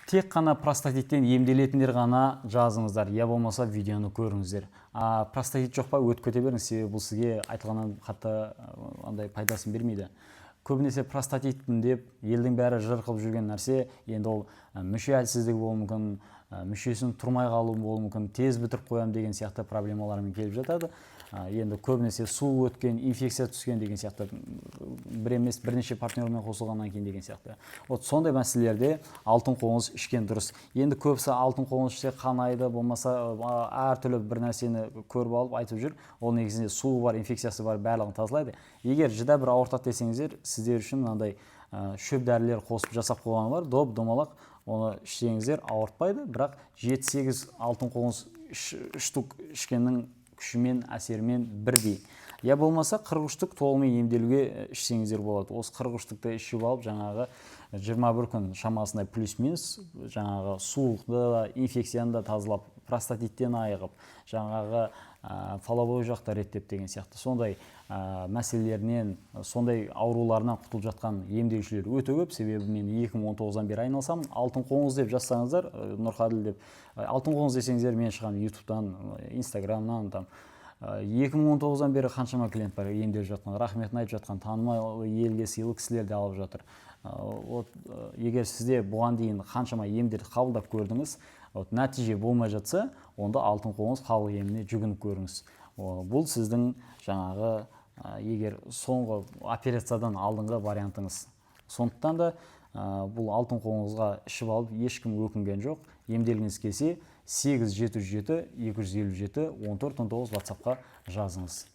Тек қана простатиттен емделетіндер ғана жазыңыздар, я болмаса видеоны көріңіздер. А простатит жоқ па, өтіп кете беріңіз, себебі бұл сізге айтылғаннан қатты андай пайдасын бермейді. Көбінесе простатитпін деп елдің бәрі жыр қылып жүрген нәрсе, енді ол мүше әлсіздігі болуы мүмкін, мүшесінің тұрмай қалуы болуы мүмкін, тез бітіріп қоямын деген сияқты проблемалармен келіп жатады. Енді көбінесе су өткен, инфекция түскен деген сияқты, бір емес, бірнеше партнермен қосылғаннан кейін деген сияқты. Вот сондай мәселелерде алтын қоңыз ішкен дұрыс. Енді көбісі алтын қоңыз ішсе қанайды, болмаса әртүрлі бір нәрсені көріп алып айтып жүр. Ол негізінде суы бар, инфекциясы бар, барлығын тазалайды. Егер жүдә бір ауыртады десеңіздер, сіздер үшін мынандай шөп дәрілер қосып жасап қойғаны бар, доп домалақ, оны ішсеңіздер ауыртпайды, бірақ 7-8 алтын қоңыз штук ішкеннің күшімен, әсерімен бірдей. Я болмаса 43 штук толығымен емделуге ішсеңіздер болады. Осы 43 штукты ішіп алып, жаңағы 21 күн шамасында плюс минус жаңағы суықты да, инфекцияны да тазалап, простатиттен айығып, жаңағы половой жақта реттеп деген сияқты сондай мәселелерінен, сондай ауруларынан құтылып жатқан емдеушілер өте көп. Себебі мен 2019-дан бері айналысамын. Алтын қоңыз деп жазсаңыздар, Нұрқаділ деп, алтын қоңыз десеңіздер, мен шығамын Ютубтан, Инстаграмнан там. 2019-дан бері қаншама клиент бар емделіп жатқан, рахметін айтып жатқан, танымал, елге сыйлы кісілер де алып жатыр. Вот егер сізде бұған дейін қаншама емдерді қабылдап көрдіңіз, вот нәтиже болмай жатса, онда алтын қоңыз халық еміне жүгініп көріңіз. Бұл сіздің жаңағы егер соңғы операциядан алдыңғы вариантыңыз. Сондықтан да бұл алтын қоңызға ішіп алып ешкім өкінген жоқ. Емделгіңіз келсе, 8 707 257 14 19 WhatsAppқа жазыңыз.